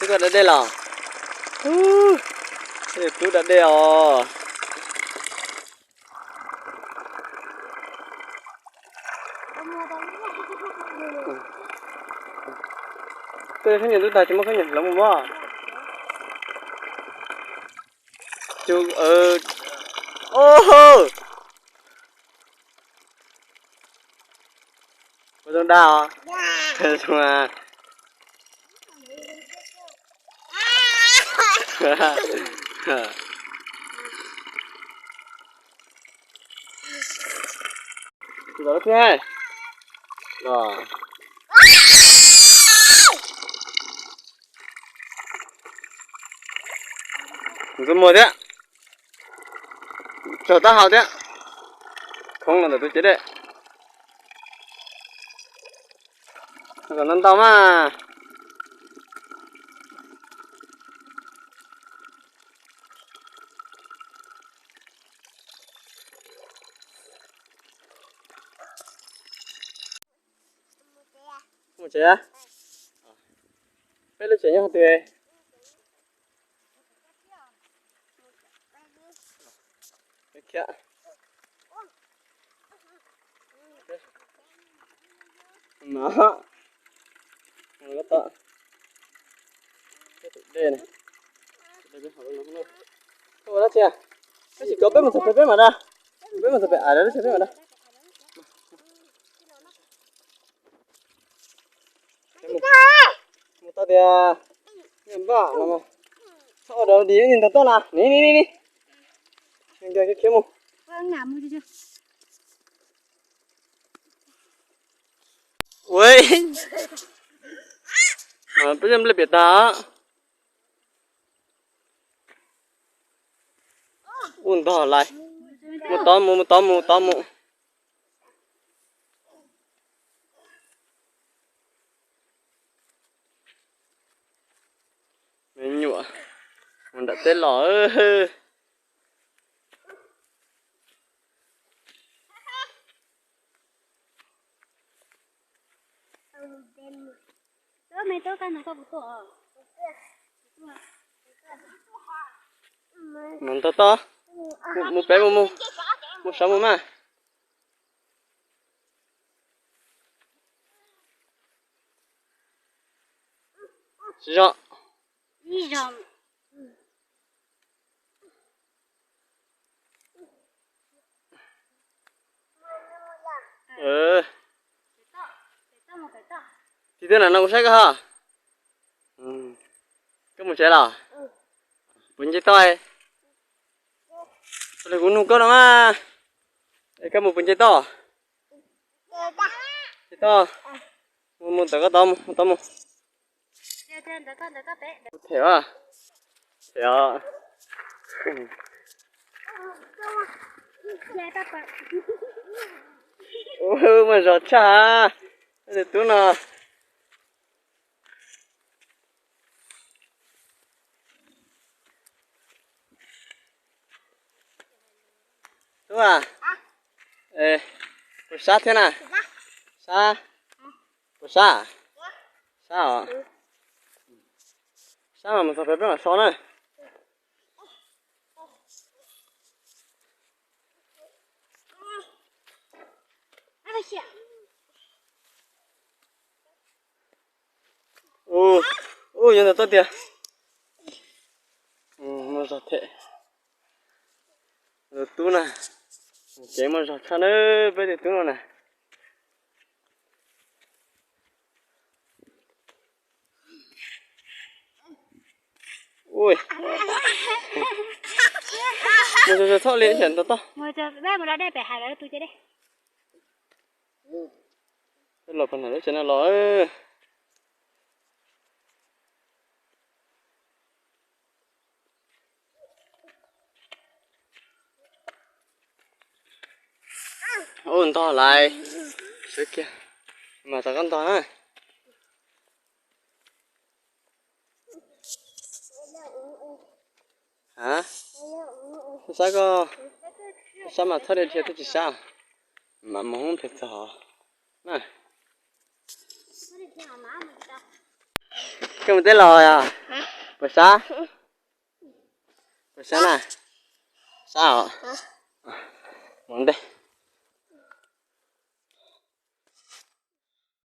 Koj da dej los? Ub, tub da dej os. Koj khaub ncaws tub tag tsis muaj khaub ncaws los mus mob. Ua zoo dag os. Ntxov thiab. Ntxuav muag thiab. Tsaug taub hau thiab. Khoob los ntawm tus cev dej. Kom ntau ntau mas. Mus tsev. Peb lub tsev nyob qhov twg? Dej, dej ua dab tsi? Koj tsis kov peb mus txog pem peb mam da. Peb mus txog pem av lub tsev peb mam da. Mus tau tias npaj no, txhob ua dog dig ib ntag toj na, ni ni ni ni. Khiav khiav mus. Ua, peb coj nplej piam tag. Ua ntog lais. Mus tod mus, mus tod mus, tod mus. Me nyuam, mus nram teb los. Mus ntog toj, mus pem mus, mus sawv mus mas. Tsis zoo. Tig twb na no kuv saib koj ho. Koj mus tsev los? Puas nce toj? Kuv nug koj no mas. Es koj mus puas nce toj? Nce toj. Mus, mus ntawm koj tod mus, mus tod mus. Them os, them os. Muaj zog tshaj, tus tub no. Tub a, puas sab thiab na? Sab, puas sab? Sab os. Sab mas mus txog pem peb mam so na. Ua, ua, yuav ntawm toj tiag. Muaj zog them. Tus tub na, kev muaj zog tshaj na, peb tus tub no na. Mus txhob li, ntog toj. Los pag nam lub tsev no los. Ua ntog lais, sawv kiag, mas rov qab ntog na. A, sab koj, sab mas txhob dhia dhia twb tsis sab, mam mus hoob pem txog na. Koj mus teb los yog? Sab, sab na, sab os. Mus ntej.